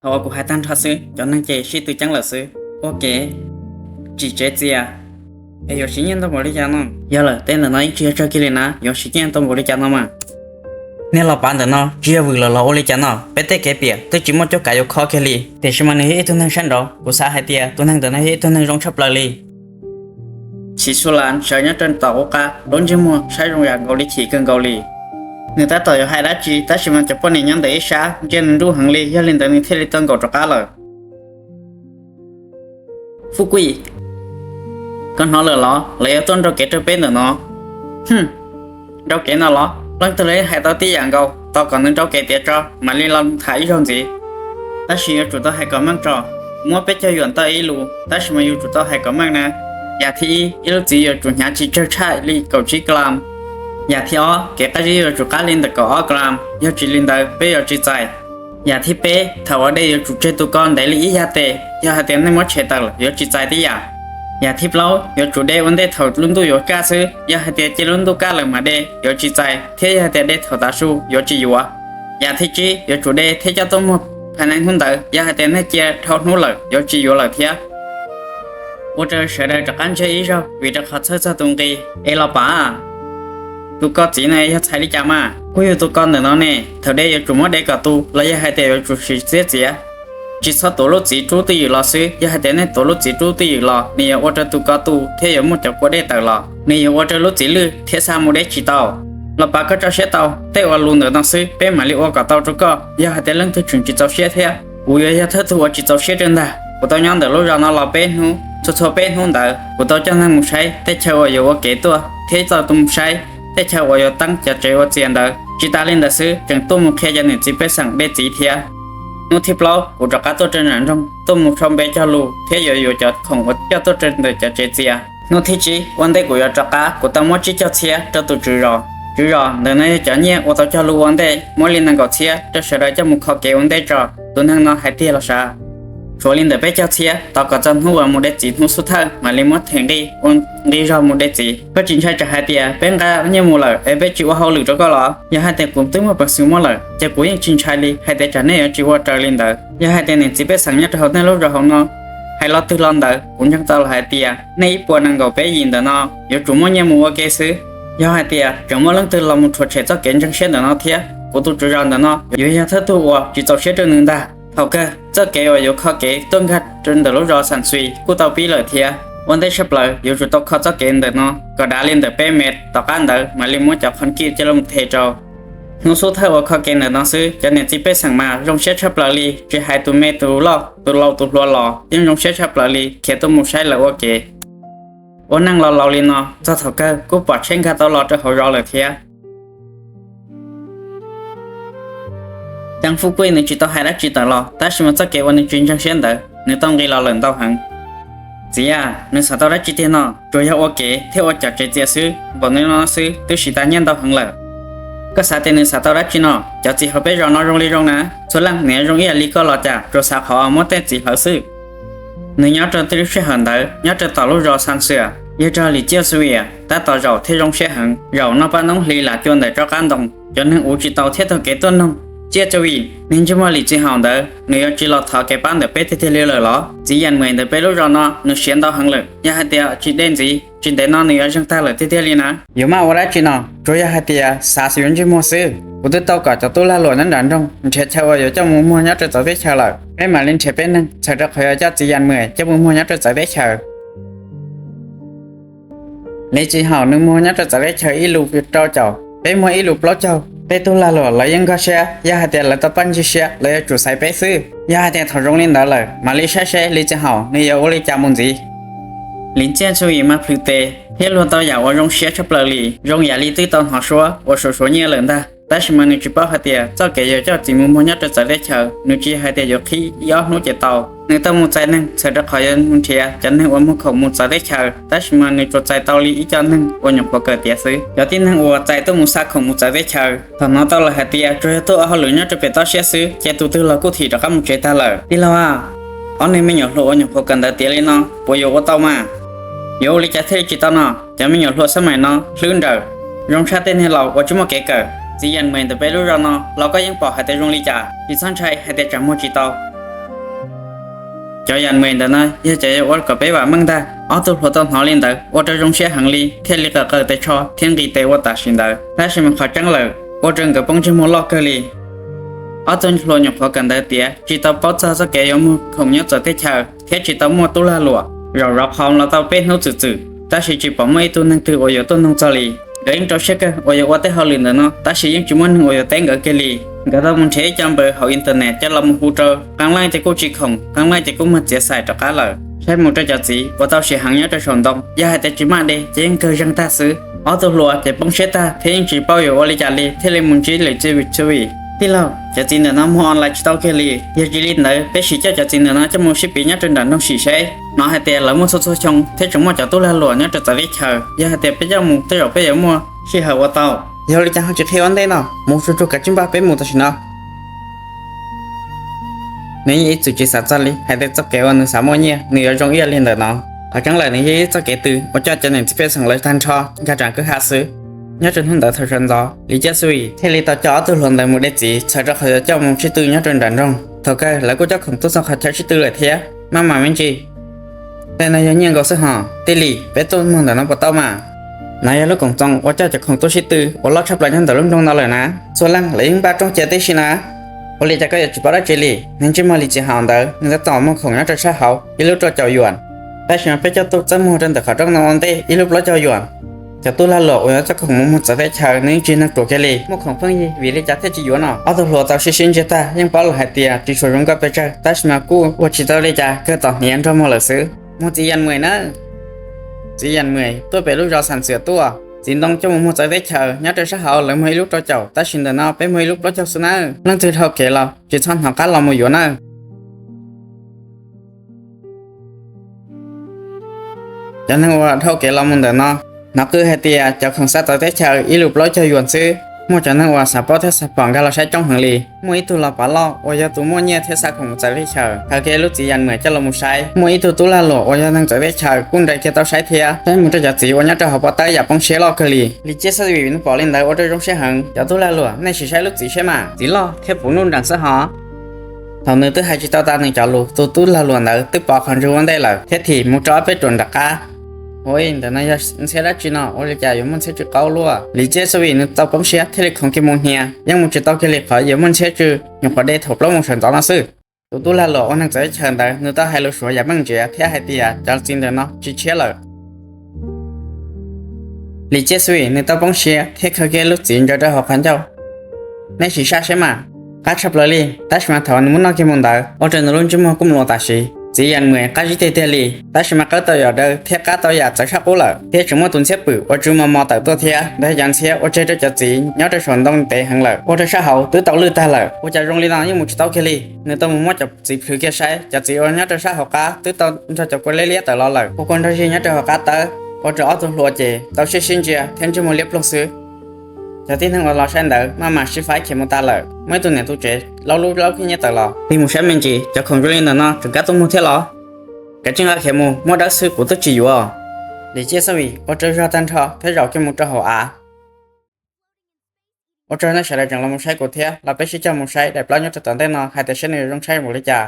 Thaum uas kuv hais tag nrho xwb, cov neeg ces sib tw ceeb lawm xwb. Ua kev tsim tsev txias, es yuav siv nyiaj ntau npaum li cas no? Yog lawm, tej ntawm no yeej tsis yog tsawg kiag li na, yuav siv nyiaj ntau npaum li cas no mas? Niag los pav ntawm no tsis yog vwm los los ua li cas no? Peb tej kev piam twb tsis muaj cuab kav yuav kho kiag li, tiam sis mas nws yog ib tug neeg sab nraud, kuv xav hais tias tus neeg ntawm no yog ib tug neeg zoo tshaj plaws li. Chim Xu Las sawv nyob rau tom ub qab, lub ntsej muag saib zoo yam nkaus li chim kawg nkaus li. Nws tab tom yuav hais dab tsi, tab sis mas cov poj niam nyob ntawm ib sab ntsia nws nruj heev li, yog li ntawd nws thiaj li tau nkaum rov qab lawm. Fuj Kuj, koj hnov lawm los? Lawv yuav tuaj nrau kev rau peb ntawm no. Hm, nrau kev no los? Leej twg los yeej hais tau tib yam nkaus, tos kom nws nrau kev tiav tso mam li los tham ib zaug ntxiv. Tab sis yuav tsum tau hais kom meej tso. Muab peb caug yuam tau ib lus, tab sis mas yus tsum tau hais kom meej na. Yam thib ib, ib lub txiv yuav tsum hnyav tsis tsawg tshaj li kaum tsib klas. Yam thib ob, kev qab zib yuav tsum qab li ntawm kaum ob klas, yog tsis li ntawd peb yuav tsis txais. Yam thib peb, thaum uas de yuav tsum tseg tus ko ntev li ib yag tes, yog hais tias nej muab tshem tawm lawm yuav tsis txais tib yam. Yam thib plaub, yuav tsum de ua ntej thaum lub ntuj yuav kaj xwb, yog hais tias cia lub ntuj kaj lawm mam de yuav tsis txais, thiab yog hais tias de thaum tav su yuav tsis yuav. Yam thib tsib, yuav tsum de thiab coj tuaj muag phaj neeb hnub ntawd, yog hais tias nej cia dhau hnub lawm yuav tsis yuav lawm thiab. Ua rau sawv daws rov qab ntsiag ib zaug vim rau qhov txhawj txog tus nqi. Es los pav, tus ko txiv no yog txhais li cas mas? Kuj yog tus ko ntawm no ne, thaum de yuav tsum muab de kom tu los yog hais tias yuav tsum siv txiab txiav. Tsis txhob tuav lub txiv rub twj ywm los xwb, yog hais tias nej tuav lub txiv rub twj ywm los nws yuav ua rau tus ko tu thiab yuav muaj cov kua dej tawm los, nws yuav ua rau lub txiv lwj thiab xa mus deb tsis tau. Los pav, koj tso siab tau, tej uas lus ntawm no xwb peb mam li ua kom tau rau koj, yog hais tias leej twg tseem tsis txaus siab thiab. Kuv yuav yog thawj tug uas tsis txaus siab rau ntag. Kuv tau nyob ntawm lub zos no los peb hnub, txhua txhua peb hnub ntawd kuv tau coj neeg mus saib tej chaw uas yuav ua kev tuaj thiab tau tuaj mus saib tej chaw uas yuav teeb cov tsev ua txias ntawd. Tsis tas li ntawd xwb, tseem tuaj mus qhia cov niam txiv pej xeem de txiv thiab. Hnub thib plaub kuv rov qab tuaj rau nram nroog tuaj mus sau npe cog lus thiab yuav yuav cov khoom uas coj tuaj rau ntawm cov tsev txias. Hnub thib tsib ua ntej kuv yuav rov qab, kuv tau muab tsib caug txhiab rau tus tswv zos. Tswv zos ntawm no yog cov nyiaj uas tau cog lus ua ntej, muab li nees nkaum txhiab rau sawv daws coj mus kho kev ua ntej tso. Tus neeg no hais tiag los sav? Tshuav li ntawm peb caug txhiab, tos kom txog hnub uas mus de txiv hnub xub thawj mam li muab them nqi, ua nqi zog mus de txiv. Koj tsis ntshai tsam hais tias peb nqa nyiaj mus lawm es peb tsis ua hauj lwm rau koj los? Yog hais tias kuv twb muaj peev xwm muab lawm ces kuv yeej tsis ntshai li hais tias tsam nej yuav tsis ua raws li ntawd. Yog hais tias niam txiv pej xeem nyob rau hauv nej lub zos hauv no hais lo twg lo ntawd, kuv ntseeg tau los hais tias nej ib puas nees nkaum peb yim ntawm no yuav tsum muaj nyiaj mus ua ke xwb. Yog hais tias tseem muaj leej twg los mus rhuav tshem txoj kev ntseeg siab ntawm no thiab, kuv tus tswv zos ntawm no yuav yog thawj tug uas tsis txaus siab rau nws ntag. Thaum kawg txoj kev uas yuav kho kev tuaj nkag rau ntawm lub zos Xam Xui kuj tau pib lawm thiab. Ua ntej tshaj plaws yuav tsum tau kho txoj kev ntawm no kom dav li ntawm peb mev, tom qab ntawd mam li muab cov qhov kij coj los them rau. Hnub xub thawj uas kho kev ntawm no xwb, cov niam txiv pej xeem mas zoo siab tshaj plaws li, tsis hais tus me tus loj tus laus tus hluas los yeej zoo siab tshaj plaws li khiav tuaj mus saib lawv ua kev. Ua neej los laus li no, txog thaum kawg kuj pom tsheb nkag tau los rau hauv zos lawm thiab. Ceev Fuj Kuj nws tsis tau hais dab tsi tawm los, tab sis mas txoj kev uas nws tsis ntseeg siab ntawd nws tau nqis los lawm ntau heev. Txiv a, nws xav tau dab tsi tiag no? Tsuas yog ua kev thiab ua cov tsev txias xwb, npaum li no xwb twb siv tas nyiaj ntau heev lawm. Koj xav tias nws xav tau dab tsi no? Cov txiv hauv peb zos no zoo li zoo na, txhua leej nws zoo ib yam li koj los cas, tsuas xav qhov muab tej txiv hlawv xwb. Nws nyob rau tej lub sij hawm ntawd nyob rau tom lub zos Xam Xui, yog rau Lis Ciaj Xu Yam tab tom zaum thiab zoo siab heev. Zaum noj paj noob hli lam cua ntawm tsob qab ntoo, cov neeg uv tsis tau thiab taug kev tuaj noog. Ciaj Xu Yam, niag ntsej muag Lis Txiv Haum ntawd nws yuav tsis los thov kev pab ntawm peb tiag tiag li lawm los? Txiv Yam Mem ntawm peb lub zos no nws siav ntau heev lawm, yog hais tias tsis de ntxiv tsis ntev no nws yuav zeeg tag lawm tiag tiag li na. Yuav maj ua dab tsi no? Tsuas yog hais tias xav xyuas ntsej muag xwb. Kuv twb tau kom cov tub lag luam nyob nram nroog nrhiav chaw uas yuav coj mus muag nyob rau txawv teb chaws lawm, peb mam li nrhiav peb neeg txhawm rau qhov yuav coj Txiv Yam Mem coj mus muag nyob rau txawv teb chaws. Lis Txiv Haum nws muag nyob rau txawv teb chaws ib lus rau caum, peb muag ib lus plaub caug. Tej tub lag luam lawv yeej nkag siab, yog hais tias lawv tau paj ntsig siab lawv yuav tsum xaiv peb xwb. Yog hais tias thaum zoo li ntawd lawm mam li saib seb Lis Txiv Haum nws yuav ua li cas mus ntxiv. Lis Ciaj Xu Yam mas plhws tes thiab luag tau yam uas zoo siab tshaj plaws li, zoo yam li twb tau hnov suab uas suav suav nyiaj lawm ntag. Tab sis mas nws tsis paub hais tias txoj kev yuav coj txiv mus muag nyob rau txawv teb chaws nws tsis hais tias yuav qhib ib ob hnub ces tau. Nws tau mus txais neeg txhawm rau qhov yuav mus nrhiav cov neeg uas muag khoom mus txawv teb chaws, tab sis mas nws tsuas txais tau li ib co neeg uas nyuam qhuav kawm tiav xwb. Cov tib neeg uas txais tuaj mus xa khoom mus txawv teb chaws thaum hnov tau lawm hais tias tsuas yog tuaj ua hauj lwm nyob rau pem toj siab xwb ces tus twg los kuj thim rov qab mus tsev tag lawm. Tij laug a, ob niag me nyuam hluas uas nyuam qhuav kawm ntawv tiav li no puas yuav ua tau mas? Yuav ua li cas thiaj li tsis tau no? Cov me nyuam hluas xab maim no hlwb nrawm, zoo tshaj tej niag laus uas tsis muaj kev kawm. Txiv Yam Mem ntawm peb lub zos no los koj yeej pom hais tias zoo li cas, tsis txhob ntshai hais tias tsam muag tsis tau. Cov yas mem ntawm no yog cov yuav ua kom peb vam meej ntag. Ob tug hluas tau hnov li ntawd ua rau zoo siab heev li, thiaj li qawm qawm tes tsho thiab nqis tes ua tam sim ntawd. Tab sis mas qhov tseeb lawm ua rau nkawd poob ntsej muag loj kawg li. Ob tug hluas nyuam qhuav kawm ntawv tiav tsis tau paub txog txoj kev yuav muag khoom nyob txawv teb chaws thiab tsis tau muaj tub lag luam. Zaum zov qhov los tau peb hnub txwm txwm tab sis tsis pom muaj ib tug neeg twg uas yuav tuaj noog txog li. Nkawd yeej rau siab kawg uas yuav ua tej hauj lwm ntawm no tab sis yeej tsis muaj neeg uas yuav teb nkawd kiag li. Nkawd tau mus nrhiav ib co npawb hauv internet coj los mus hu rau, qee leej ces kuj tsis khoom, qee leej ces kuj muag txiav xais rov qab lawm. Saib mus rau cov txiv uas tau sim heev nyob rau saum ntoo, yog hais tias tsis maj de ces yeej kawg zeeg tag xwb. Ob tug hluas ces poob siab tag thiab yeej tsis paub yuav ua li cas li thiaj li mus ntsib lwm txij vim txhua vim. Tij laug, cov txiv ntawm no muag online tsis tau kiag li, yog tsis li ntawd peb sim coj cov txiv ntawm no coj mus sib piv nyob rau nram nroog sim seb. Hnov hais tias lawv muaj txhua txhua xyoo thiab tseem muaj cov tub lag luam nyob rau txawv teb chaws, yog hais tias peb coj mus tej zaum peb yuav muaj sij hawm ua tau. Yog li cas ho tsis qhia ua ntej no, mus tsuag tsuag kav tsij npaj peb mus tam sim no. Nws yeej ib txwm tsis xav txog li hais tias txoj kev uas nws xav muaj nyiaj nws yuav zoo ib yam li ntawm no. Qhov tseeb lawm nws yog ib txoj kev twg uas coj cov niam txiv pej xeem lawv tag nrho nkag tsam kwj ha xwb. Nyob rau hnub ntawd thaum sawv ntxov Lis Ciaj Xub Yim thiaj li tau coj ob tug hluas ntawd mus de txiv txhawm rau qhov yuav coj mus sib tw nyob rau nram nroog. Thaum kawg lawv kuj coj khoom tuaj txog qhov chaw sib tw lawm thiab. Maj mam me ntsis, tej no yog nyiaj nkaus xwb hos. Tij Lis, peb tuaj muag ntawm no puas tau mas? No yog lub koom txoos uas coj cov khoom tuaj sib tw uas loj tshaj plaws nyob ntawm lub nroog no lawm na. Txhua leej lawv yeej npaj rooj cia tib si na. Ua li cas koj yuav tsis paub dab tsi li? Neeg ntsej muag Lis Txiv Haus ntawd nws tab tom muag khoom nyob rau sab hauv ib lub rau caum yuam, tab sis mas peb coj tuaj txawb muag rau ntawm qhov rooj no ua ntej ib lub plaub caug yuam. Cov tub lag luam uas yuav coj khoom mus muag txawv teb chaws nws yeej tsis neeg ruam kiag li. Muaj khoom pheej yig, vim li cas thiaj tsis yuav no? Ob tug hluas tau sib sib ntsiag tag yeej paub lawm hais tias tsis tshua zoo nkauj pes tsawg, tab sis mas kuj ua tsis tau li cas, kawg tom hniav nrog muag lawm xwb. Muag txiv Yas Muem na. Txiv Yas Muem tuaj pem lub zos Xam Ntxwm tuaj. Txiv ntoo coj mus muag txawv teb chaws nyob rau sab hauv lawv muag ib lub rau caum, tab sis ntawm no peb muag ib lub plaub caug xwb nawb. Leej twg dhau kev los tsis txhob hnov qab los mus yuav nawb. Cov neeg uas dhau kev los mus ntawm no hnov qw hais tias cov khoom xa txawv teb chaws ib lub plaub caug yuam xwb. Muaj cov neeg uas xav paub thiab xav pom nkag los saib coob heev li. Muaj ib tug los pav loj uas yog tus muaj nyiaj thiab xa khoom mus txawv teb chaws, thov kiag lub txiv Yas Muem coj los mus saib. Muaj ib tug tub lag luam uas yog neeg txawv teb chaws kuj nres kiag tau saib thiab. Saib mus rau cov txiv uas nyob rau hauv pov tawb yam poob siab loj kawg li. Lis Ciaj Xab Vim nws pom li ntawd ua rau zoo siab heev. Cov tub lag luam, nej sim saib lub txiv seb mas, txiv loj thiab puv nuj nreem xwb hos. Thaum nws twb hais tsis tau tas nws cov lus, tus tub lag luam ntawd twb pov qhov ntswg ua ntej lawm thiab thim mus rau ob peb ruam nram qab. Ua li ntawm no yog ntxhiab dab tsi no, ua li cas yuav muaj ntxhiab tsw qaub luaj? Lis Ciaj Xab Vim nws tau poob siab thiaj li khoov kiag mus hnia, yeej mus tsis tau kiag li qhov yuav muaj ntxhiab tsw, nyuam qhuav de thaum plaub moos sawv ntxov no xwb. Tus tub lag luam ua neeg txawv teb chaws ntawd nws tau hais lus suav yam meej ntsiav thiab hais tias cov txiv ntawm no tsis tshiab lawm. Lis Ciaj Xab Vim nws tau poob siab thiab khaws kiag lub txiv ntsaws rau hauv qhov ncauj. Nej sim saib seb mas, qab tshaj plaws li, tab sis mas thaum nws muab noj kiag mus ntawd ua rau nws lub ntsej muag kuj mluas tam sim. Txiv Yas Muem qab zib tiag tiag li, tab sis mas qawb tau yam daw thiab qab tau yam txawv tshaj qub lawm, thiab tseem muaj tus ntxhiab pwm uas tsw mos mos tawm tuaj thiab. Ntawd cov ntxhiab ua tseg rau cov txiv nyob rau saum ntoo ntev heev lawm, ua rau sab hauv twb tau lwj tag lawm. Ua cas zoo li no yeej mus tsis tau kiag li. Nws tau mus muab cov txiv plhws kiag saib, cov txiv uas nyob rau sab hauv qab twb tau nrog cov kua liab liab tawm los lawm, ua kua nrog zig nyob rau hauv qab tawb, ua rau ob tug hluas ces tau sib sib ntsia thiab ntsej muag liab ploog xwb. Cov tib neeg uas los saib ntawd maj mam sib faib khiav mus tas lawm. Muaj ib tug niam tus tsev laub lub laub khib nyiab tawm los, tig mus saib me ntsis, cov khoom zoo li ntawm no tseem kam tuaj muag thiab los? Kav tsij nqa khiav mus, muaj dawb xwb kuv twb tsis yuav. Lis Ciaj Xab Vim ua rau zog tag nrho thiab zaum kiag mus rau hauv av. Ua tsaug nej sawv daws tseem los mus saib kuv thiab, los peb sib coj mus saib daim plaub nyob rau tom ntej no hais tias saib nws yuav zoo saib npaum li cas.